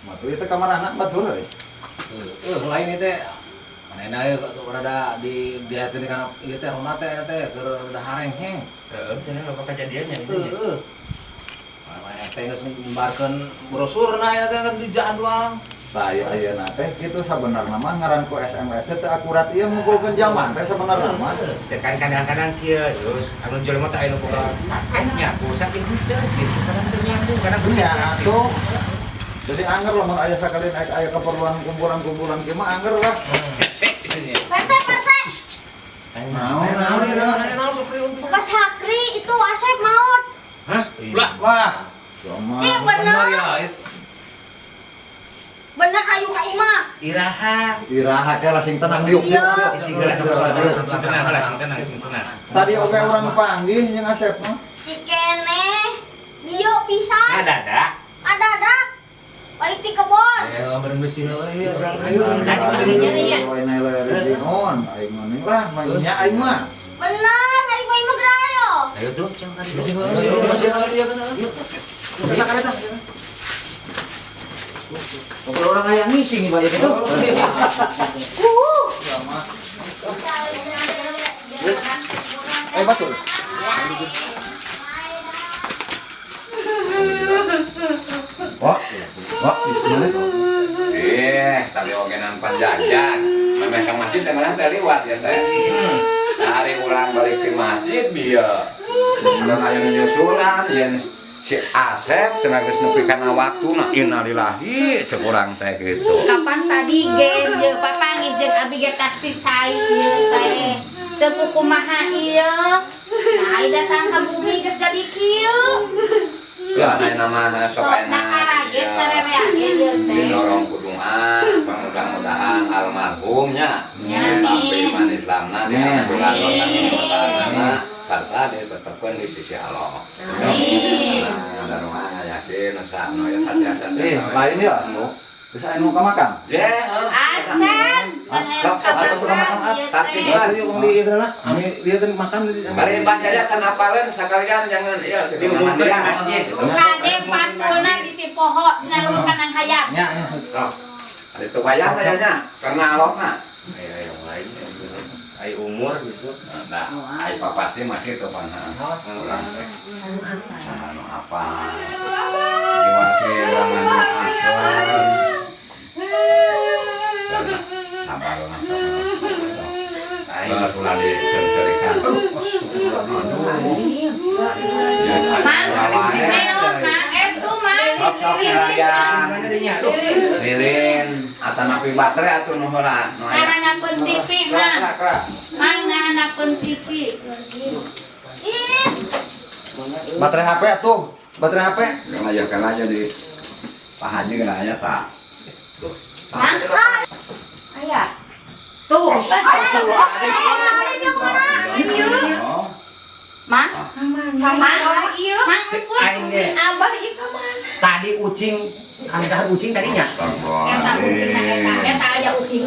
Batur itu kamar anak batur euy. Eh, lain ieu teh. Manehna ieu rada di dihatkeun kana ieu teh rumah teh teh keur rada harengheng. Heeh, cenah loba kejadiannya gitu. Heeh. Manehna teh geus nyebarkeun brosurna ya teh kan di jadwal. Tah aya ayeuna teh kitu sabenerna mah ngaran ku SMS teh teu akurat ieu ngumpulkeun zaman teh sabenerna mah. Teh kan kadang-kadang kieu, terus anu jelema teh aya nu boga paketnya, pulsa jeung henteu gitu. Kadang teu nyambung, kadang Iya atuh. Jadi anger lamun aya sakalian aya aya keperluan kumpulan-kumpulan kieu mah anger lah. Gesek gitu nya. Perte, perte. Naon naon ieu? Bukan Sakri, itu Asep maut. Hah? Lah, Wah. Cuma Iya bener. Ya, itu. Bener ayu ka imah. Iraha. Iraha ke lah sing tenang diuk. Iya. Cicing heula sok sing tenang heula, sing tenang, sing tenang. Tadi oke orang panggih jeung Asep mah. Cikene dieu pisan. Ngadadak. Adadak. Balik ti kebon. Eh, gambaran besi heula ieu. Urang ayo tadi mah nya nya. Lain lain aing mah ning lah, mah nya aing mah. Bener, ayu ka imah geura ayo. Ayo tuh, cing kan. Kita kan eta. Ngobrol orang aya ngising nih Pak gitu. Ya mah. Eh batur. Wah, wah, mana? Eh, tadi ogenan panjajan. Memeh ka masjid teh mana teh liwat ya teh. Nah, hari ulang balik ke masjid bieu. Urang aya nu nyusulan yen si Asep cenah geus nepi kana waktuna innalillahi cek urang teh kitu. Kapan tadi ge jeung papanggih jeung abi ge tas ti cai ieu teh. Teu kukumaha ieu. Nah, ai datang ka bumi geus jadi kieu. Ya, nah nama sok Sok enak. nakaraget sarerea ge ieu teh. Didorong ku doa, mudah-mudahan almarhumnya Ya, tapi amin. iman Islamna diampura dosa-dosana serta ditetapkan di sisi Allah. Amin. Nah, doa yasin sakno ya satya satya. Eh, lain ya. Bisa anu ka makan? Ya, heuh. Acan, can aya Sok, sok, nu atuh tukang makan, kamakan ieu Tapi teh. Lah, ieu di ieu lah. Ami dia teh makan di Bari Mbah Yaya can apaleun sakalian jangan ieu di Diumumkeun di masjid. Kade paculna bisi poho dina luhur kanang hayam. Nya nya. Sok. Ada itu wayah nya nya karena alokna. Aya yang lain ai umur gitu. Nah, ai pasti mah kitu pan. Urang teh. Saha nu apa? Diwakil urang ngadoakeun. Sabar lah. Ayo ulah disengserikan. Aduh. Ya, Mang, saya ayo Mang, itu Mang. Sok sok ngarayan. Lilin atanapi baterai atuh nu heula nu aya. Ngahanapeun TV, Mang. Mang ngahanapeun TV. Ih, Baterai HP atuh. Baterai HP. Kala ya kala jadi Pak Haji kena aya tak. Mang, Aya. tuh. ayo kemana? Oh. Mang, Kamana? Mang, Ieu. Mang engkus. Aing ge. Abah ieu ka mana? Tadi ucing angkahan ucing tadinya. Eta ucing eta, eta aya ucing.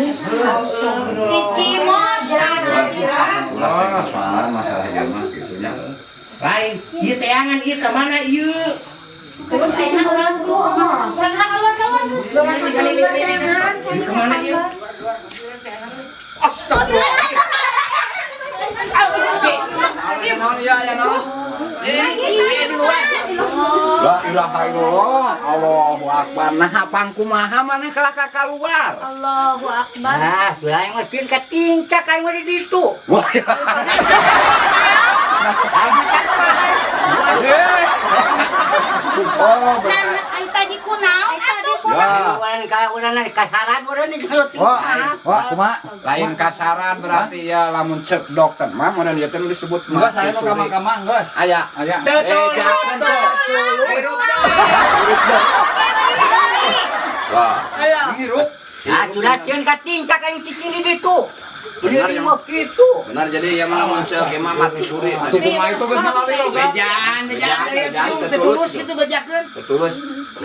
Si Cimot, asa Ulah teh soal masalah ieu mah kitu nya. Lain, ieu teangan ieu ka mana ieu? Terus ayeuna urang kudu Kurang keluar keluar. Ieu ka mana ieu? Aya naon ieu aya naon? La ilaha illallah, Allahu akbar. Nah, pangkumaha maneh kalah ka kaluar. Allahu akbar. Ah, sudah yang mesin ketincak aing mah di ditu. Wah. Oh, Nah, ai tadi kunaon atuh? Ya. Urang ka urang kasaran urang di kalau wah, wah, kumaha? Lain kasaran berarti ya lamun cek dokter mah mun ieu teh nu disebut Enggak, saya nu ka mah geus. Aya. Aya. Eh, jangan tuh. Hirup dong. Wah, Halo. Hirup. Ah, sudah sieun katincak aing cicing di ditu. Benar, Bener yang- mah kitu. benar jadi ya mah lamun cek ieu mah mati suri. Atuh kumaha itu geus ngalali lo, Kang. Bejaan, bejaan, Bejaan, teu tulus gitu bejakeun. Terus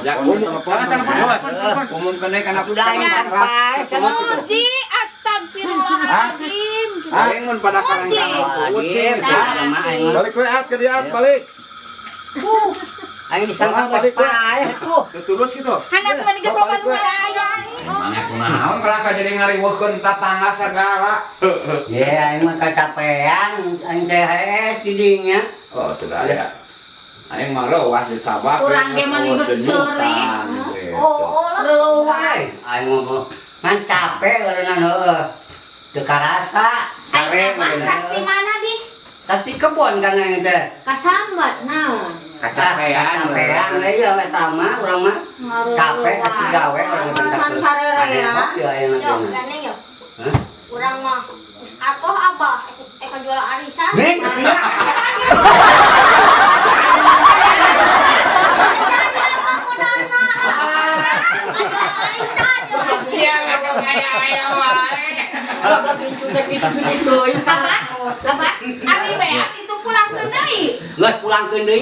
ya umum Telepon, telepon, telepon. umum kene kana Sudah sampai. Muji astagfirullahaladzim. Aing mun pada karang Muji. ucing Nah, Balik we at ke dia at balik. Aing disangka Ah, balik, geus paeh tuh. Teu tulus gitu. Hanas mah geus loba nu ngaraya. Emangnya kunaon kalah ka jadi ngariweuhkeun tatangga sagala. Ye, aing mah kacapean, aing CHS di dinya. Oh, sudah ya. Aing mah reuas ditabak. Urang ge mah geus ceurik. Oh, oh lah. Reuas. Aing mah ngan capek karena heueuh. Teu karasa. Aing mah pasti mana di? Pasti kebon kan aing teh. Kasambat naon? Kacapean. Kacapean we ieu eta mah urang mah. Capek kasih gawe urang teh. Alasan sarerea. Ya aing Yo, mah. gandeng yo. Hah? Urang mah geus atoh abah eka jual arisan. Nih, Jadi abah modalna. Jual arisan yo. Siang masuk aya aya wae. gitu Abah, abah, ari beas itu pulang ke deui. Geus pulangkeun deui.